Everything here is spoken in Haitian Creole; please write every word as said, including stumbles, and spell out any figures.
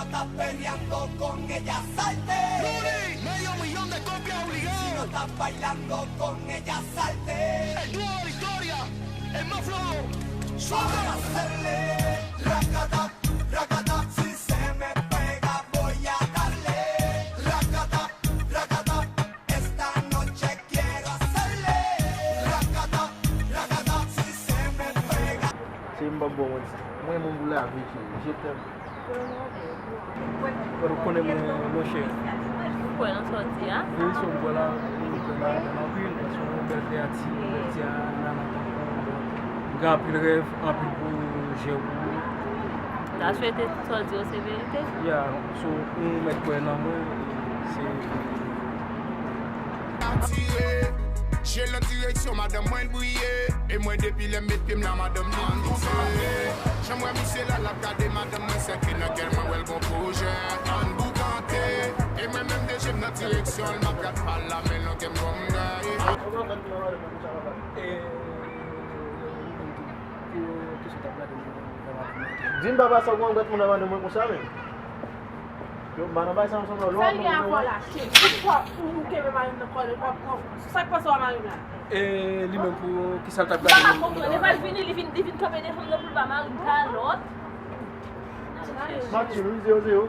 Estás peleando con ella, salte. Luli, medio millón de copias obligado. Si no estás bailando con ella, salte. El dúo de la historia, el más flojo. Suelta. Vamos a hacerle racata, racata. Si se me pega, voy a darle racata, racata. Esta noche quiero hacerle racata, racata. Si se me pega. Se m p ap bon, mwen di. Mwen, moun pou lavi, cheri. Je t'aime. Ou konnen mwen, monchè. Ou kwè nan sa w di a? Wi, sa m kwè la, mwen kwè nan, nan anpil, paske yon bèl kreyati, yon bèl ti a, nan, nan, nan, gen anpil rèv, anpil pwojè pou ou. M ta swete sa w di yo se verite. Ya, so, ou mèt kwè nan mwen, se Atire, je l nan direksyon madanm mwen briye. E mwen depi lè m met pye m la madanm li annikse. Jan m wè misye la l ap gade madanm mwen sèke nan kè l mwen wè l gon pwojè. Ann boukante. E mwen menm de je m nan direksyon l m ap gad pa l la men lontan m gon gaye. Di m papa sa w konn gade moun nan madanm mwen konsa menm. Yo, m pa nan bay sa ansanm nan. Sa l gen a fè la? Cheri, tout fwa ou kenbe mari m nan kòlè, w ap pran. Sa k pase w a mari m la? E li menm pou ki sa l t ap gade? M pa ka konprann. Epa l vini, li vin, li vin kanpe devan m nan pou l ba mari m kalòt. Match nul, wi, zewo zewo.